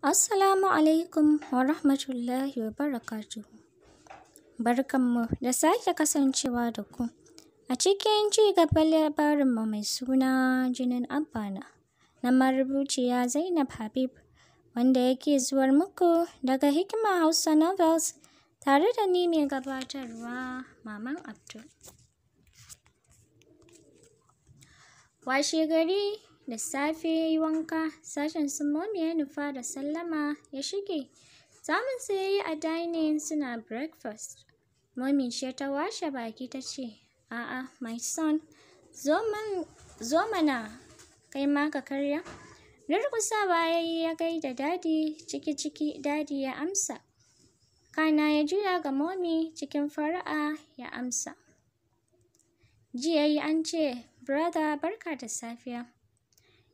Assalamu alaikum wa rahmatullahi wa barakatuhu. Barkanmu da sake kasancewa da ku a cikin ci gaban labarinmu mai suna jinin Abbana na marubuciya Zainab Habib, wanda yake zuwar muku daga Hikima Hausa Novels, tare da ni mai gabatarwa, Maman Abdul. Washe gari da safe ya yi wanka, sashen su Momi ya nufa da sallama ya shige. Samun su ya yi a dining suna breakfast. Momi ce ta washe baki ta ce, "A'a, my son, zo mana kai ma ka karya." Durƙusawa ya yi ya gaida Daddy ciki-ciki, Daddy ya amsa. Kana ya juya ga Momi cikin fara'a ya amsa. Ji ya yi an ce, "Brother, barka da safiya."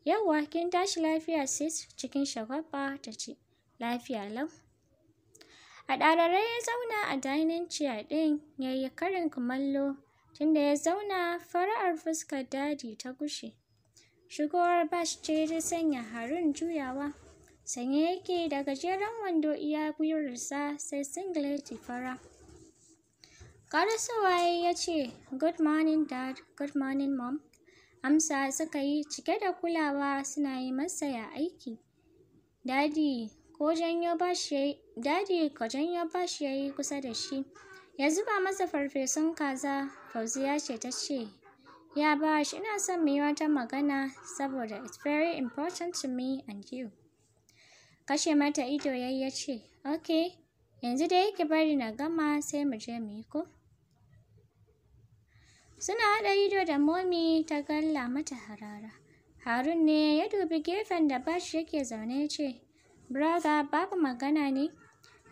"Yawwa, kin tashi lafiya, sis?" Cikin shagwaɓa ta ce, "Lafiya lau." A ɗarare ya zauna a dining chair ɗin ya yi karin kumallo. Tunda ya zauna, fara'ar fuskar Daddy ta gushe. Shigowar Bash ce ta sanya Harun juyawa. Sanye yake da gajeren wando iya gwiwarsa, sai singileti fara. Ƙarasowa ya ce, "Good morning, Dad, good morning, Mom." Amsa suka yi cike da kulawa, suna yi masa ya aiki. Daddy ko janyo Bash ya yi kusa da shi, ya zuba masa farfesun kaza. Fauziya ce ta ce, "Ya Bash, ina son mu yi wata magana saboda it's very important to me and you." Kashe mata ido yayi ya ce, "Okay, yanzu dai ki bari na gama sai mu je mu yi ko?" Suna haɗa ido da Momi, ta galla mata harara. Harun ne ya dubi gefen da Bash yake zaune ya ce, "Brother, babu magana ne?"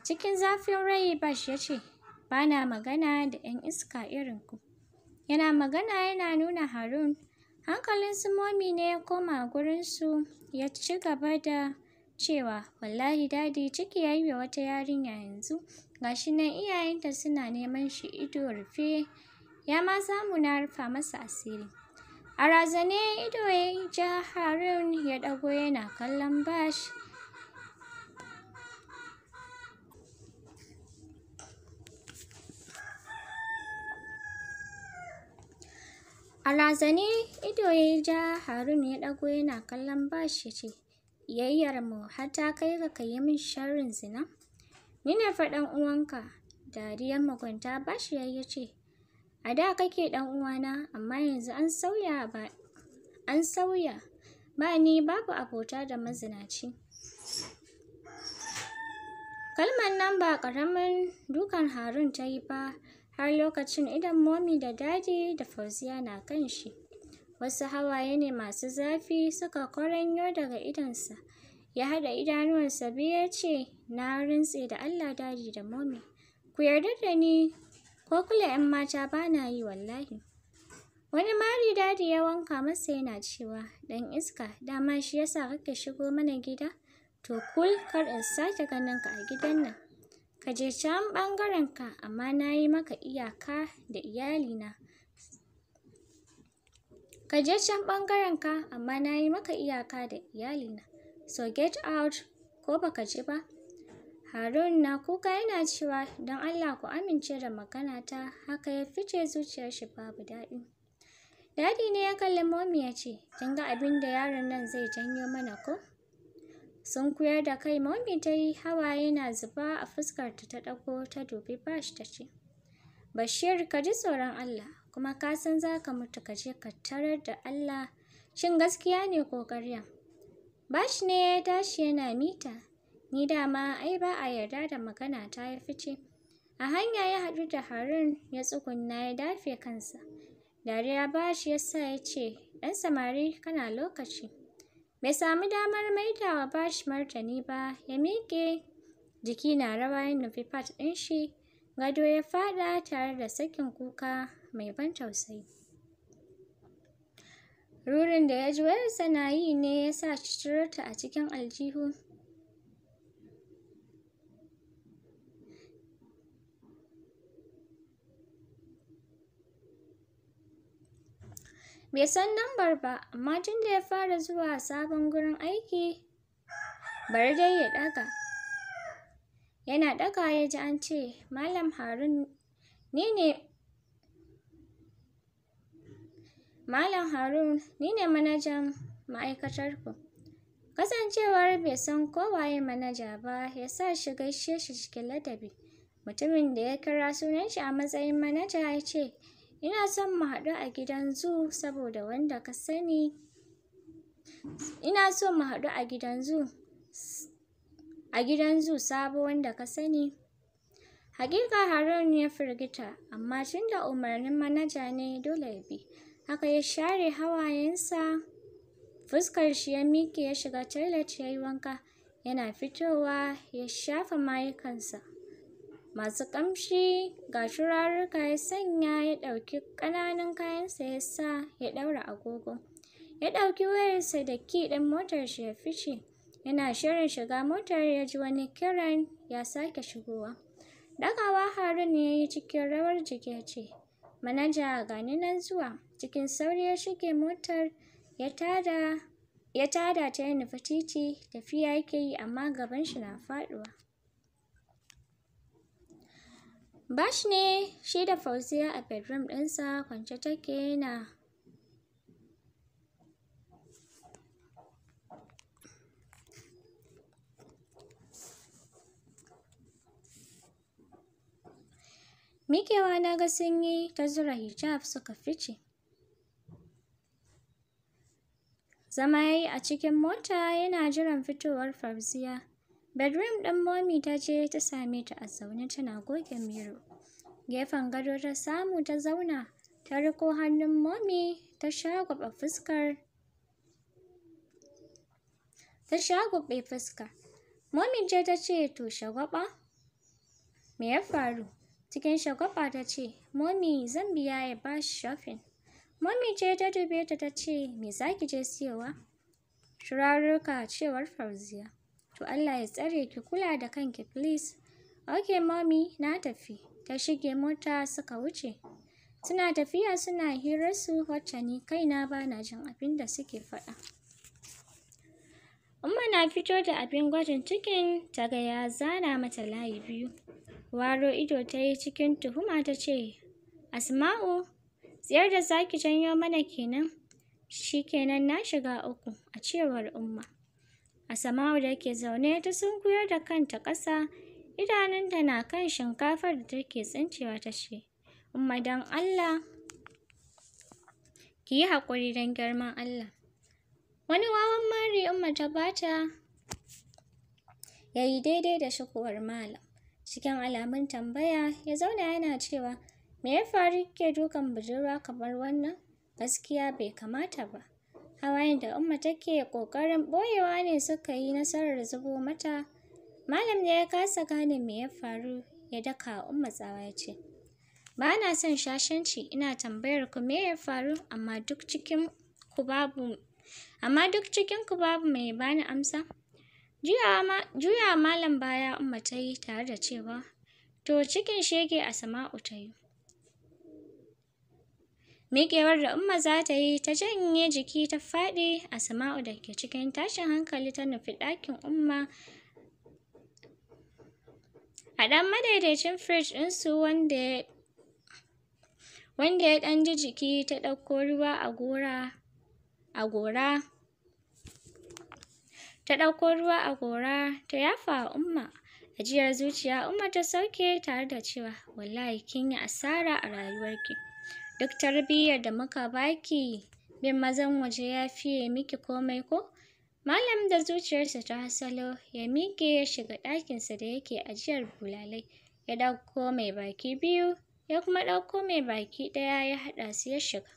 Cikin zafin rai Bash ya ce, "Ba na magana da 'yan iska irin ku." Yana magana yana nuna Harun. Hankalin su Momi ne ya koma gurinsu, ya ci gaba da cewa, "Wallahi Daddy, ciki ya yi wa wata yarinya yanzu. Ga shi nan iyayenta suna neman shi ido rufe. Ya ma samu na rufa masa asiri." A razane ido ya ja Harun ya ɗago yana kallon Bash. A razane ido ya ja Harun ya ɗago yana kallon Bash ya ce, "Ƙiyayyarmu har ta kai ga ka yi min sharrin zina? Ni ne fa ɗan uwanka." Dariyar mugunta Bash ya yi ya ce, "A da kake ɗan uwana, amma yanzu an sauya ba an sauya. Ba ni babu abota da mazinaci." Kalmar nan ba ƙaramin dukan Harun ta yi ba, har lokacin idon Momi da Daddy da Fauziya na kan shi. Wasu hawaye ne masu zafi suka kwaranyo daga idonsa. Ya haɗa idanuwansa biyu ya ce, "Na rantse da Allah, Daddy da Momi, ku yarda da ni, ko kula 'yan mata ba na yi wallahi." Wani mari Daddy ya wanka masa yana cewa, "Ɗan iska, dama shi yasa kake shigo mana gida? To kul, kar in sake ganin ka a gidan nan. Ka je can ɓangarenka, amma na yi maka iyaka da iyalina. Ka je can ɓangarenka, amma na yi maka iyaka da iyalina. So get out, ko baka ji ba?" Harun na kuka yana cewa, "Don Allah ku amince da maganata," haka ya fice zuciyar shi babu daɗi. Daddy ne ya kalli Momi ya ce, "Kin ga abin da yaron nan zai janyo mana ko?" Sunkuyar da kai Momi ta yi, hawaye na zuba a fuskarta, ta ɗago ta dubi Bash ta ce, "Bashir, ka ji tsoron Allah, kuma ka san za ka mutu ka je ka tarar da Allah, shin gaskiya ne ko ƙarya?" Bash ne ya tashi yana mita, "Ni dama ai ba a yarda da magana ta," ya fice. A hanya ya haɗu da Harun, ya tsugunna ya dafe kansa. Dariya Bash ya sa ya ce, "Ɗan samari, kana lokaci." Bai sami damar maidawa Bash martani ba, ya miƙe jiki na rawa ya nufi fat ɗin shi, gado ya faɗa tare da sakin kuka mai ban tausayi. Rurin da ya ji wayarsa na yi ne ya sa shi ciro ta a cikin aljihu. Bai san lambar ba, amma tun da ya fara zuwa sabon gurin aiki, Bari dai ya ɗaga. Yana ɗaga ya ji an ce, Malam Harun, ni ne Malam Harun, ni ne manajan ma'aikatarku. Kasancewar bai san ko waye manaja ba, ya sa shi gaishe shi cikin ladabi. Mutumin da ya kira sunan shi a matsayin manaja ya ce, Ina son mu haɗu a gidan zoo saboda wanda ka sani. Ina so mu haɗu a gidan zoo. A gidan zoo sabo wanda ka sani. Hakika Harun ya firgita, amma tunda umarnin manaja ne dole ya bi. Haka ya share hawayensa, fuskar shi ya miƙe ya shiga toilet ya yi wanka. Yana fitowa ya shafa mayukansa masu ƙamshi ga turaruka ya sanya ya ɗauki ƙananan kayansa ya sa ya ɗaura agogo. Ya ɗauki wayarsa da key ɗin motar shi ya fice. Yana shirin shiga motar ya ji wani kiran ya sake shigowa. Ɗagawa Harun ya yi cikin rawar jiki ya ce, Manaja ga ni nan zuwa. Cikin sauri ya shige motar ya tada ya tada ta ya nufi titi, tafiya yake yi amma gaban shi na faɗuwa. Bash ne shi da Fauziya a bedroom ɗinsa kwance take yana Miƙewa na ga sun yi ta zura hijab suka fice. Zama ya yi a cikin mota yana jiran fitowar Fauziya. Bedroom ɗin Momi ta je ta same ta a zaune tana goge miro. Gefen gado ta samu ta zauna, ta riƙo hannun Momi ta shagwaɓe fuskar. Ta shagwaɓe fuska. Momi ce ta ce, to shagwaɓa? Me ya faru? Cikin shagwaɓa ta ce, Momi zan biya ya ba shi shopping. Momi ce ta dube ta ta ce, me za ki je siyowa? Turaruka cewar Fauziya. To Allah ya tsare ki kula da kanki please. Okay mommy, na tafi. Ta shige mota suka wuce. Suna tafiya suna hirarsu wacce ni kaina ba na jin abin da suke faɗa. Umma na fito da abin gwajin cikin ta ga ya zana mata layi biyu. Waro ido ta yi cikin tuhuma ta ce, Asma'u, tsiyar da za ki janyo mana kenan? Shi kenan na shiga uku, a cewar Umma. Asma'u da ke zaune ta sunkuyar da kanta ƙasa, idanunta na kan shinkafar da take tsincewa ta ce, Umma don Allah, ki yi haƙuri don girman Allah. Wani wawan mari Umma ta bata ya yi daidai da shigowar malam. Cikin alamun tambaya ya zauna yana cewa, me ya faru kike dukan budurwa kamar wannan? Gaskiya bai kamata ba. Hawayen da Umma take ƙoƙarin ɓoyewa ne suka yi nasarar zubo mata. Malam da ya kasa gane me ya faru ya daka wa Umma tsawa ya ce, ba na son shashanci, ina tambayar ku me ya faru amma duk cikin ku babu amma duk cikin ku babu mai bani amsa. Juyawa malam baya Umma ta yi tare da cewa, to cikin shege Asma'u ta yi. Miƙewar da Umma za ta yi ta janye jiki ta faɗi, Asma'u da ke cikin tashin hankali ta nufi ɗakin Umma. A ɗan madaidaicin firij ɗinsu wanda ya ɗan ji jiki ta ɗauko ruwa a gora a gora. Ta ɗauko ruwa a gora ta yafa wa Umma. Ajiyar zuciya Umma ta sauke tare da cewa, wallahi kin yi asara a rayuwarki. Duk tarbiyyar da muka baki, bin mazan waje ya fiye miki komai ko? Malam da zuciyarsa ta hasalo ya miƙe ya shiga ɗakinsa da yake ajiyar bulalai. Ya ɗauko mai baki biyu, ya kuma ɗauko mai baki ɗaya ya haɗa su ya shiga.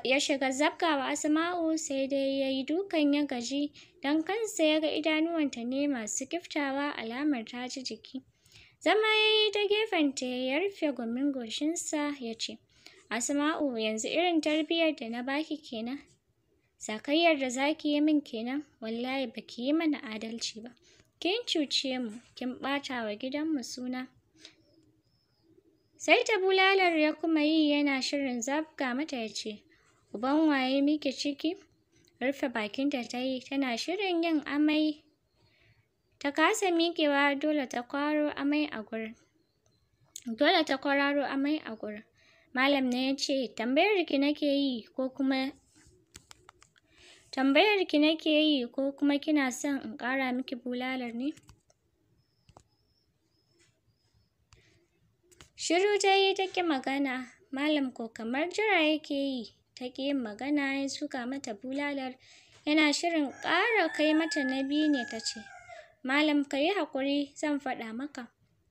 Ya shiga zabgawa Asma'u sai dai ya yi dukan ya gaji don kansa ya ga idanuwanta ne masu kiftawa alamar ta ji jiki. Zama ya yi ta gefenta ya rufe gumin goshinsa ya ce, Asma'u yanzu irin tarbiyyar da na baki kenan. Sakayyar da za ki yi min kenan, wallahi ba ki yi mana adalci ba. Kin cuce mu, kin ɓata wa gidanmu suna. Sai ta bulalar ya kuma yi yana shirin zabga mata ya ce, Uban waye miki ciki? Rufe bakinta ta yi, tana shirin yin amai. Ta kasa miƙewa dole ta kwaro amai a gurin. Dole ta kwararo amai a gurin. Malam ne ya ce, tambayar ki nake yi ko kuma tambayar ki nake yi ko kuma kina son in ƙara miki bulalar ne? Shiru ta yi ta ƙi magana, malam ko kamar jira yake yi, ta ƙi yin magana ya zuga mata bulalar, yana shirin ƙara kai mata na biyu ne ta ce, Malam ka yi haƙuri zan faɗa maka.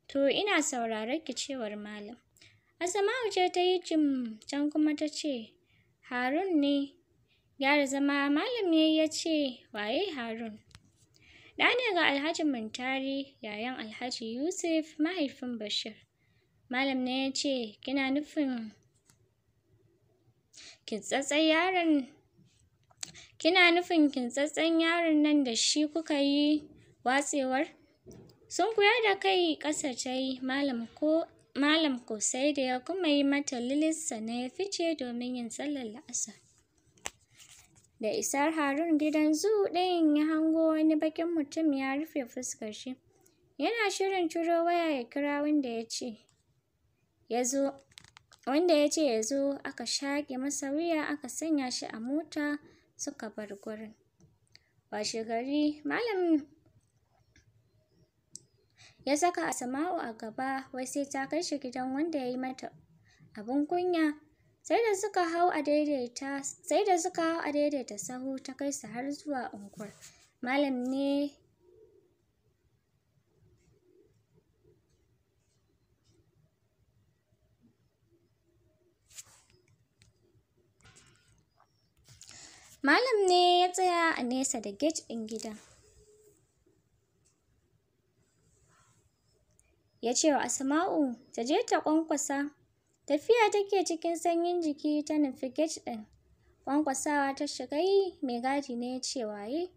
To ina sauraron ki cewar malam. Asma'u ce ta yi jim can kuma ta ce, Harun ne. Gyara zama malam ya ya ce, waye Harun? Ɗa ne ga Alhaji Muntari, yayan Alhaji Yusuf, mahaifin Bashir. Malam ne ya ce, kina nufin kintsatsen yaron kina nufin kintsatsen yaron nan da shi kuka yi watsewar? Sunkuyar da kai ƙasa ta yi, malam ko malam ko sai da ya kuma yi mata lilis sannan ya fice domin yin sallar la'asar. Da isar Harun gidan zoo ɗin ya hango wani baƙin mutum ya rufe fuskar shi. Yana shirin ciro waya ya kira wanda ya ce ya zo wanda ya ce ya zo aka shaƙe masa wuya aka sanya shi a mota suka bar gurin. Washegari malam ya saka Asma'u a gaba wai sai ta kai shi gidan wanda ya yi mata abin kunya. Sai da suka hau a daidaita sai da suka hau a daidaita sahu ta kai su har zuwa unguwar. Malam ne Malam ne ya tsaya a nesa da gate ɗin gidan. Ya ce wa Asma'u ta je ta ƙwanƙwasa. Tafiya take cikin sanyin jiki ta nufi gate ɗin. Ƙwanƙwasawa ta shiga yi, mai gadi ne ya ce waye?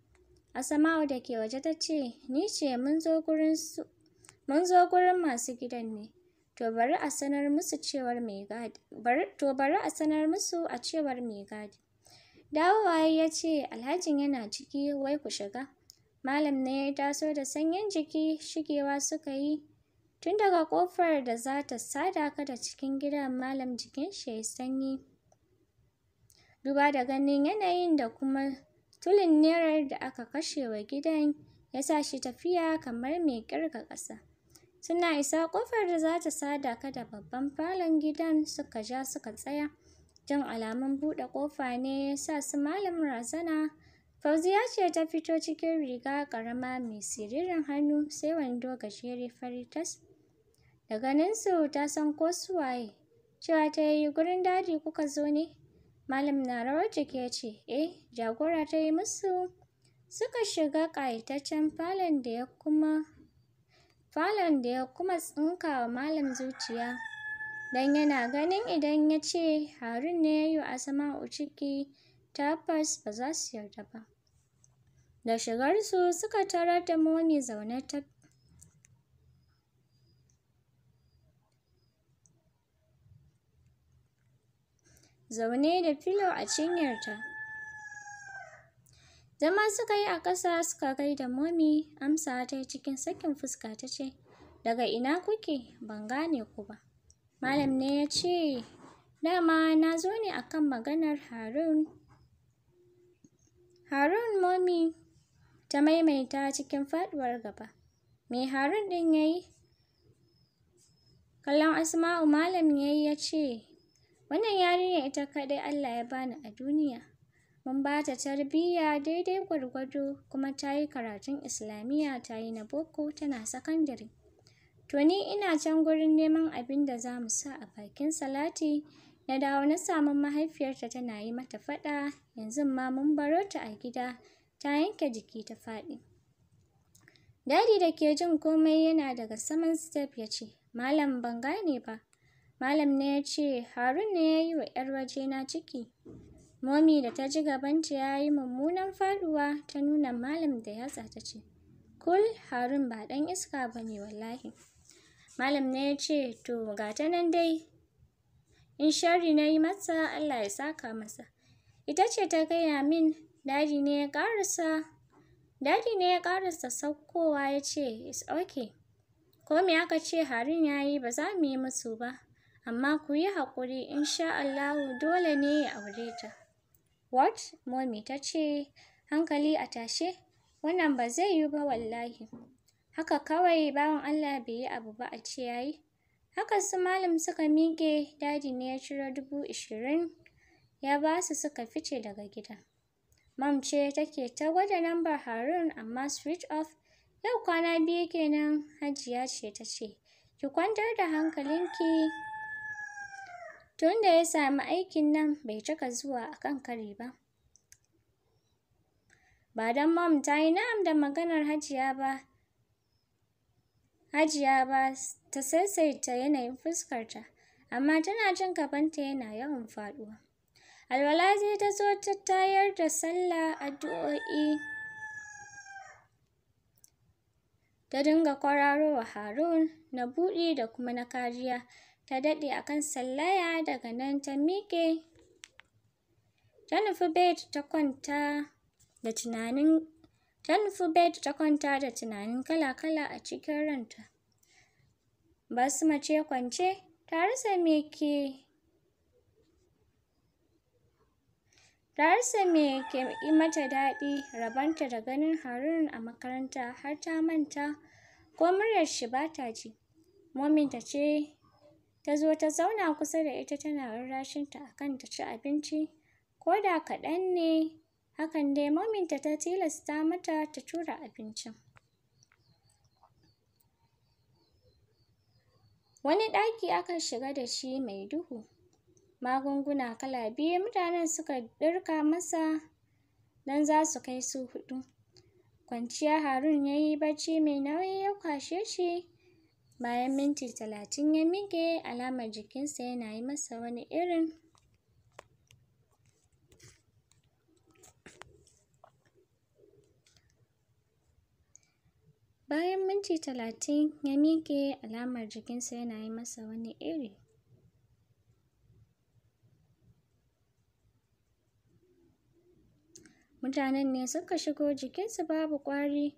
Asma'u da ke waje ta ce, ni ce mun zo gurin su mun zo gurin masu gidan ne. To bari a sanar musu cewar mai gadi bari to bari a sanar musu a cewar mai gadi. Dawowa ya ce Alhajin yana ciki wai ku shiga. Malam ne ya taso da sanyin jiki shigewa suka yi. Tun daga ƙofar da za ta sada ka da cikin gidan malam jikin shi ya yi sanyi. Duba da ganin yanayin da kuma tulin nerar da aka kashe wa gidan ya sa shi tafiya kamar mai ƙirga ƙasa. Suna isa ƙofar da za ta sada ka da babban falon gidan suka ja suka tsaya. Jin alamun buɗe ƙofa ne ya sa su malam razana. Fauziya ce ta fito cikin riga ƙarama mai siririn hannu sai wando gajere fari tas. Da ganinsu ta san ko su waye. Cewa ta yi gurin daji kuka zo ne? Malam na rawar jiki ya ce, eh, jagora ta yi musu. Suka shiga ƙayataccen falon da ya kuma falon da ya kuma tsinka wa malam zuciya. Don yana ganin idan ya ce Harun ne ya yi wa Asma'u ciki, tabbas ba za su yarda ba. Da shigarsu suka tarar da Momi zaune ta zaune da filo a cinyarta. Zama suka yi a ƙasa suka gaida Momi, amsawa ta yi cikin sakin fuska ta ce, daga ina kuke? Ban gane ku ba. Malam ne ya ce, dama na zo ne akan maganar Harun. Harun Momi ta maimaita cikin faɗuwar gaba. Me Harun ɗin ya yi? Kallon Asma'u malam ya yi ya ce, wannan yarinya ita kaɗai Allah ya bani a duniya. Mun ba ta tarbiyya daidai gwargwado kuma ta yi karatun Islamiyya ta yi na boko tana sakandare. To ni ina can gurin neman abin da za mu sa a bakin salati, na dawo na samu mahaifiyarta tana yi mata faɗa, yanzu ma mun baro ta a gida, ta yanke jiki ta faɗi. Dadi da ke jin komai yana daga saman step ya ce, Malam ban gane ba. Malam ne ya ce, Harun ne ya yi wa ‘yar wajena ciki. Momi da ta ji gabanta ya yi mummunan faɗuwa ta nuna malam da yatsa ta ce, Kul Harun ba ɗan iska ba ne wallahi. Malam ne ya ce, to ga ta nan dai, in sharri na yi masa Allah ya saka masa. Ita ce ta gaya min, dadi ne ya ƙarasa. Daddy ne ya ƙarasa saukowa ya ce, "It's okay. Ko me aka ce Harun ya yi ba za mu yi musu ba. Amma ku yi haƙuri, insha Allahu dole ne ya aure ta." "What?" Mommy ta ce, hankali a tashe. "Wannan ba zai yiwu ba wallahi. Haka kawai bawan Allah bai yi abu ba a ce ya yi." Haka su Malam suka miƙe, Daddy ne ya ciro 20,000 ya ba su suka fice daga gidan. Mom ce take ta gwada lambar Harun amma switch off. Yau kwana 2 kenan, Hajiya ce ta ce, "Ki kwantar da hankalinki. Tun da ya sami aikin nan bai cika zuwa a kan kari ba." Ba don Mom ta yi na'am da maganar Hajiya ba, Hajiya ba ta saisaita yanayin fuskarta, amma tana jin gabanta yana yawan faɗuwa. Alwala sai ta zo ta tayar da sallah, addu'o'i ta dinga kwararowa Harun na buɗi da kuma na kariya. Ta daɗe a kan sallaya, daga nan ta miƙe ta nufi bed ta kwanta da tunanin ta nufi bed ta kwanta da tunanin kala-kala a cikin ranta. Basma ce kwance ta rasa me ke ta rasa me ke yi mata daɗi, rabonta da ganin Harun a makaranta har ta manta ko muryar shi ba ta ji. Mominta ce ta zo ta zauna kusa da ita tana rarrashinta a kan ta ci abinci ko da kaɗan ne. Hakan dai mominta ta tilasta mata ta tura abincin. Wani ɗaki aka shiga da shi mai duhu. Magunguna kala 2 mutanen suka ɗirka masa don za su kai su 4. Kwanciya Harun ya yi bacci mai nauyi ya kwashe shi. Bayan minti 30 ya miƙe, alamar jikinsa yana yi masa wani irin. Bayan minti 30 ya miƙe, alamar jikinsa yana yi masa wani iri. Mutanen ne suka shigo, jikinsa babu ƙwari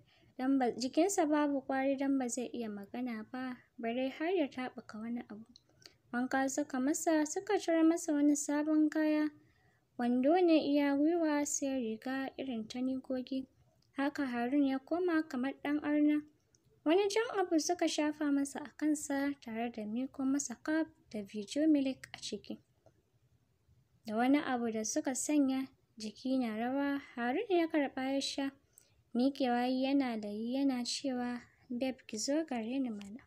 don ba zai iya magana ba, bare har ya taɓuka wani abu. Wanka suka masa, suka ciro masa wani sabon kaya. Wando ne iya gwiwa sai riga irin ta nigogi. Haka Harun ya koma kamar ɗan arna. Wani jan abu suka shafa masa a kansa tare da miƙo masa cup da Vijo milk a ciki. Da wani abu da suka sanya, jiki na rawa, Harun ya karɓa ya sha. Miƙewa yana layi yana cewa, "Babe, ki zo gare ni mana."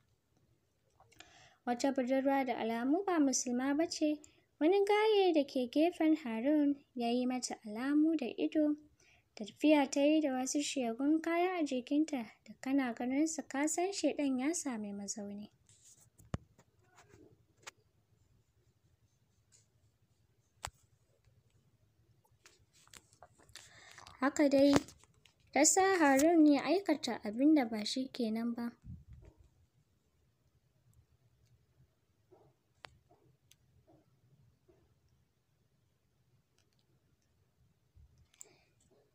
Wata budurwa da alamu ba musulma ba ce, wani gaye da ke gefen Harun ya yi mata alamu da ido. Tafiya ta yi da wasu shegun kaya a jikinta da kana ganin su ka san shaiɗan ya sami mazauni. Haka dai ta sa Harun ya aikata abin da ba shi kenan ba.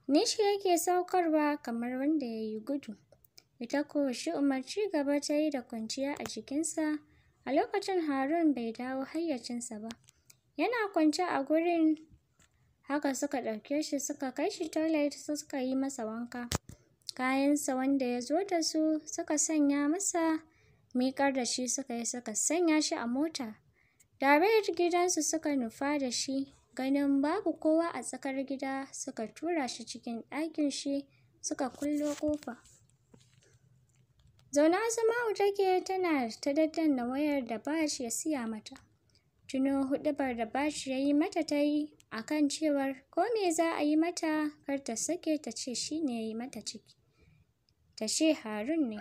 Nishi yake saukarwa kamar wanda ya yi gudu. Ita ko shi Umar ci gaba ta yi da kwanciya a jikinsa. A lokacin Harun bai dawo hayyacinsa ba. Yana kwance a gurin, haka suka ɗauke shi suka kai shi toilet suka yi masa wanka. Kayansa wanda ya zo da su suka sanya masa, miƙar da shi suka yi suka sanya shi a mota. Direct gidansu suka nufa da shi. Ganin babu kowa a tsakar gida suka tura shi cikin ɗakin shi suka kullo ƙofa. Zaune Asma'u take tana ta daddanna wayar da Bash ya siya mata. Tuno huɗubar da Bash ya yi mata ta yi a kan cewar ko me za a yi mata kar ta sake ta ce shi ne ya yi mata ciki. Ta ce Harun ne.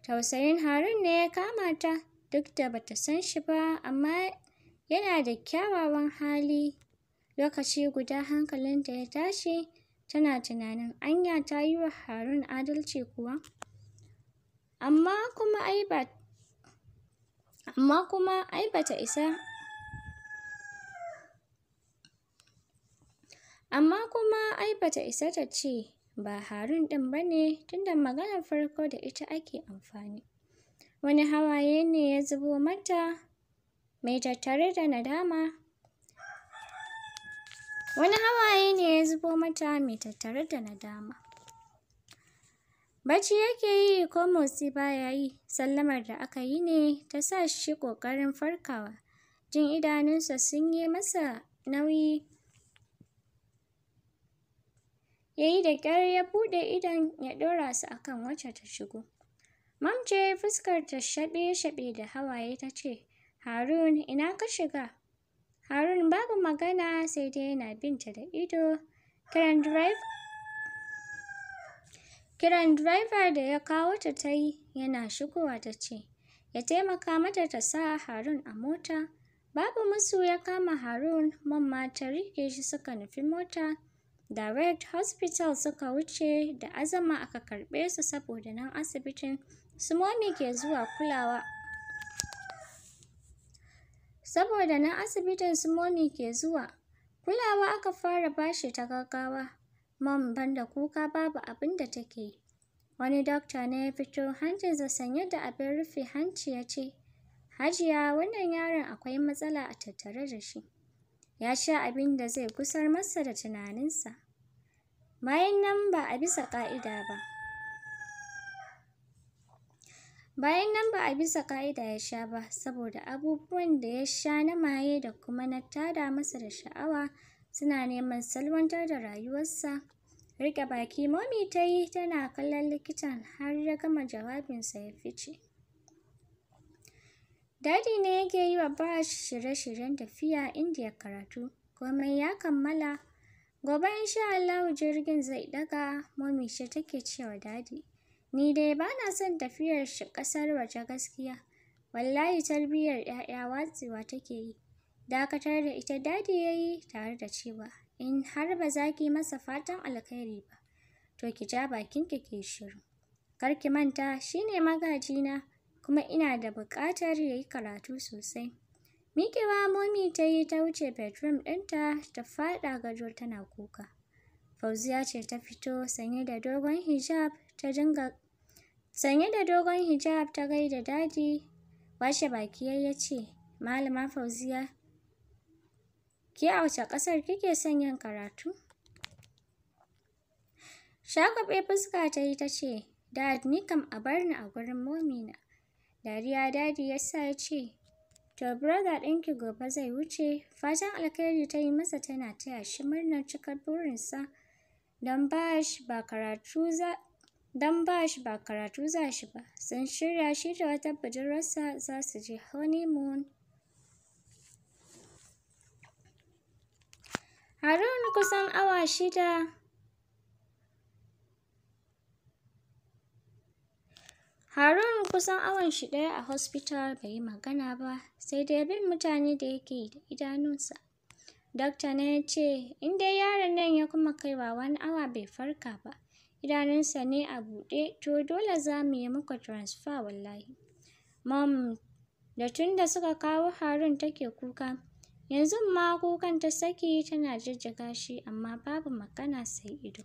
Tausayin Harun ne ya kama ta duk da bata san shi ba, amma yana da kyawawan hali. Lokaci guda hankalinta ya tashi, tana tunanin anya ta yi wa Harun adalci kuwa. Amma kuma ai bata isa. Amma kuma ai bata isa ta ce ba Harun ɗin ba ne, tunda maganar farko da ita ake amfani. Wani hawaye ne ya zubo mata mai tattare da nadama. Wani hawaye ne ya zubo mata mai tattare da nadama. Bacci yake yi ko motsi baya yi, sallamar da aka yi ne ta sa shi ƙoƙarin farkawa. Jin idanunsa sun yi masa nauyi. Ya yi da ƙyar ya buɗe idon ya ɗora su a kan wacce ta shigo. Mom ce fuskarta shaɓe-shaɓe da hawaye ta ce, Harun, ina ka shiga? Harun babu magana sai dai yana binta da ido. Kiran driver da ya kawo ta ta yi yana shigowa ta ce, ya taimaka mata ta sa Harun a mota. Babu musu ya kama Harun, Mom ma ta riƙe shi suka nufi mota. Direct hospital suka wuce da azama aka karɓe su saboda nan asibitin su Momi ke zuwa kulawa. Saboda nan asibitin su Momi ke zuwa. Kulawa aka fara bashi ta gaggawa. Mom banda kuka babu abin da take yi. Wani doctor ne ya fito hancinsa sanye da abin rufe hanci ya ce, Hajiya, wannan yaron akwai matsala a tattare da shi. Ya sha abin da zai gusar masa da tunaninsa. Bayan nan ba a bisa ƙa'ida ba. Bayan nan ba a bisa ƙa'ida ya sha ba, saboda abubuwan da ya sha na maye da kuma na tada masa da sha'awa suna neman salwantar da rayuwarsa. Riƙe baki Momi ta yi tana kallon likitan har ya gama jawabinsa ya fice. Daddy ne yake yi wa Bash shirye-shiryen tafiya Indiya karatu. Komai ya kammala. Gobe insha Allahu jirgin zai ɗaga, Momi ce take cewa Daddy. Ni dai ba na son tafiyar shi ƙasar waje gaskiya. Wallahi tarbiyyar 'ya'ya watsewa take yi. Dakatar da ita Daddy ya yi tare da cewa, in har ba za ki masa fatan alkhairi ba, to ki ja bakinki ki yi shiru. Kar ki manta shi ne magajina, kuma ina da buƙatar ya yi karatu sosai. Miƙewa Momi ta yi ta wuce bedroom ɗinta ta faɗa gado tana kuka. Fauziya ce ta fito sanye da dogon hijab ta dinga sanye da dogon hijab ta gaida Daddy. Washe baki ya ce, Malama Fauziya, ke a wace ƙasar kike son yin karatu? Shagwaɓe fuska ta yi ta ce, Dad, ni kam a bar ni a gurin momina. Dariya Daddy ya sa ya ce, to brother ɗinki gobe zai wuce. Fatan alkhairi ta yi masa tana taya shi murnar cikar burinsa. Don Bash ba karatu za Don Bash ba karatu za shi ba. Sun shirya shi da wata budurwarsa za su je honeymoon. Harun kusan awa 6 Harun kusan awan shi 1 a hospital bai yi magana ba, sai dai bin mutane da yake yi da idanunsa. Dokta ne ya ce, in dai yaron nan ya kuma kaiwa wani awa bai farka ba, idanunsa ne a buɗe, to dole za mu yi muku transfer wallahi. Mom da tun da suka kawo Harun take kuka, yanzu ma kukan ta saki tana jijjiga shi amma babu magana sai ido.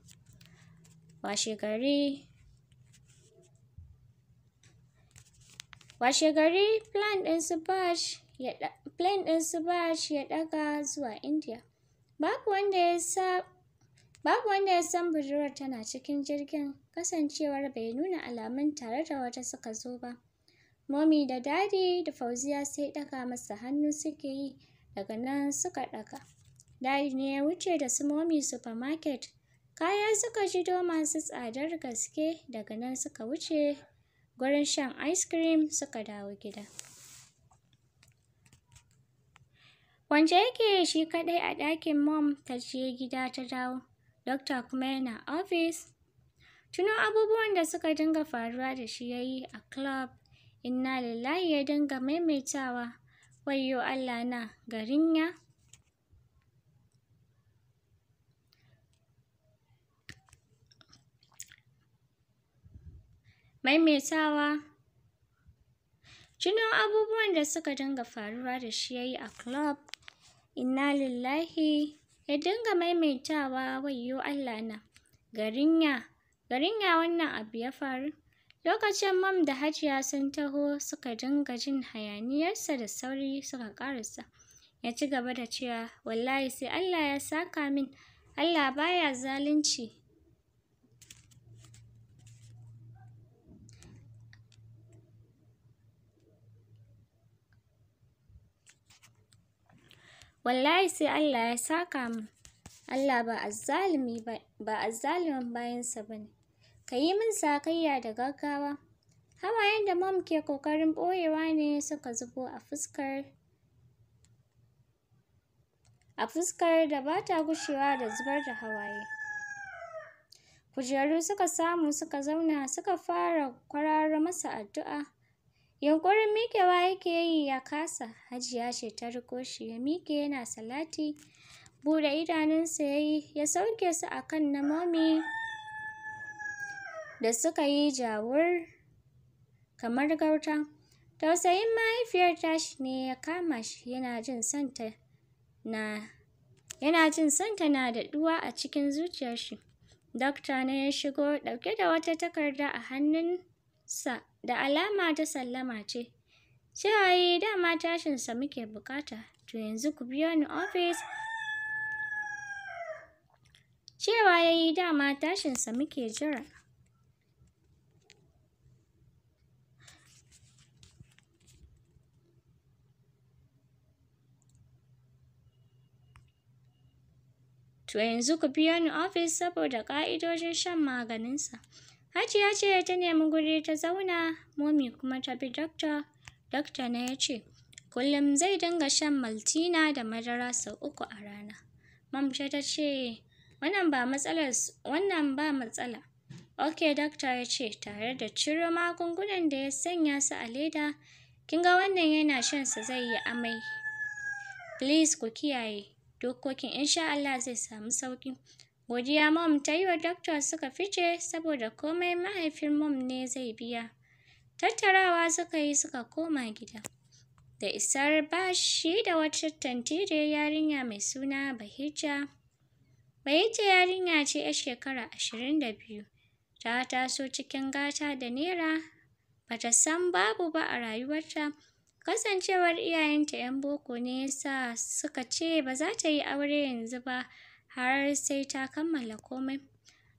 Washe gari plane ɗin su Bash ya ɗaga zuwa India. Babu wanda ya san budurwar tana cikin jirgin, kasancewar bai nuna alamun tare da wata suka zo ba. Mommy da Daddy da Fauziya sai ɗaga masa hannu suke yi, daga nan suka ɗaga. Daddy ne ya wuce da su Mommy supermarket. Kaya suka jido masu tsadar gaske, daga nan suka wuce gurin shan ice cream suka dawo gida. Kwance yake shi kaɗai a ɗakin Mom ta je gida ta dawo. Dokta kuma yana ofis. Tuno abubuwan da suka dinga faruwa da shi ya yi a club. Inna lillahi ya dinga maimaitawa. Wayyo Allah na garin ya. Maimaitawa. Tuno abubuwan da suka dinga faruwa da shi ya yi a club. Inna lillahi. Ya dinga maimaitawa wayyo Allah na. Garin ya, garin ya wannan abu ya faru. Lokacin Mom da Hajiya sun taho suka dinga jin hayaniyarsa da sauri suka ƙarasa. Ya ci gaba da cewa wallahi sai Allah ya saka min, Allah baya zalunci. Wallahi sai Allah ya saka min. Allah ba azzalumi ba, ba azzalumin bayinsa bane. Ka yi min sakayya da gaggawa. Hawayen da Mom ke ƙoƙarin ɓoyewa ne suka zubo a fuskar da ba ta gushewa da zubar da hawaye. Kujeru suka samu suka zauna suka fara kwararo masa addu'a. Yunƙurin miƙewa yake yi ya kasa. Hajiya ce ta riƙo shi ya miƙe yana salati. Buɗe idanunsa ya yi ya sauke su a kan na Mommy da suka yi jawur kamar gauta. Tausayin mahaifiyar tashi ne ya kama shi yana jin son ta na daɗuwa a cikin zuciyar shi. Dakta ne ya shigo ɗauke da wata takarda a hannunsa da alama ta sallama ce. Cewa yayi dama tashinsa muke buƙata, to yanzu ku biyo ni ofis. Cewa yayi dama tashinsa muke jira. To yanzu ku biyo ni ofis saboda ƙa'idojin shan maganinsa. Hajiya ce ta nemi guri ta zauna, Mommy kuma ta bi doctor. Doctor ne ya ce, kullum zai dinga shan maltina da madara sau 3 a rana. Mom ce ta ce, wannan ba matsala. Ok, doctor ya ce, tare da ciro magungunan da ya sanya su a leda. Kin ga wannan yana shan sa zai yi amai. Please ku kiyaye dokokin, insha Allah zai samu sauƙi. Godiya Mom ta yi wa doctor suka fice saboda komai mahaifin Mom ne zai biya. Tattarawa suka yi suka koma gida. Da isar bashi da wata tantiriyar yarinya mai suna Bahijja. Bahijja yarinya ce 'yar shekara 22. Ta taso cikin gata da nera. Bata san babu ba a rayuwarta. Kasancewar iyayenta 'yan boko ne yasa suka ce ba za ta yi aure yanzu ba har sai ta kammala komai.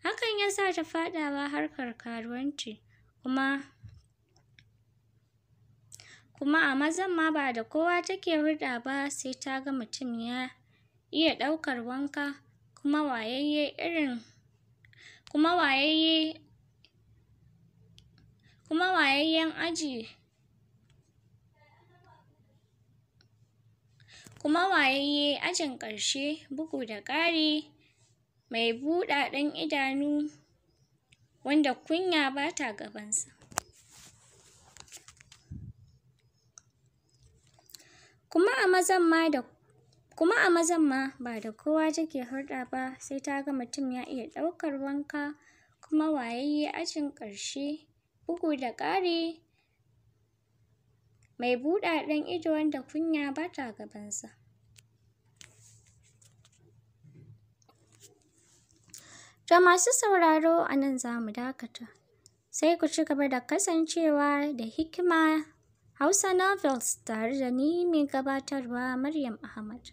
Hakan ya sa ta faɗawa harkar karuwanci. Kuma a mazan ma ba da kowa take hulɗa ba sai ta ga mutum ya iya ɗaukar wanka kuma wayayye ajin ƙarshe, bugu da ƙari mai buɗaɗɗen idanu wanda kunya bata gabansa. Kuma a mazan ma ba da kowa take hulɗa ba sai ta ga mutum ya iya ɗaukar wanka kuma wayayye ajin ƙarshe, bugu da ƙari mai buɗaɗɗen ido wanda kunya bata gabansa. To masu sauraro a nan za mu dakata. Sai ku ci gaba da kasancewa da Hikima Hausa Novels tare da ni mai gabatarwa Maryam Ahmad.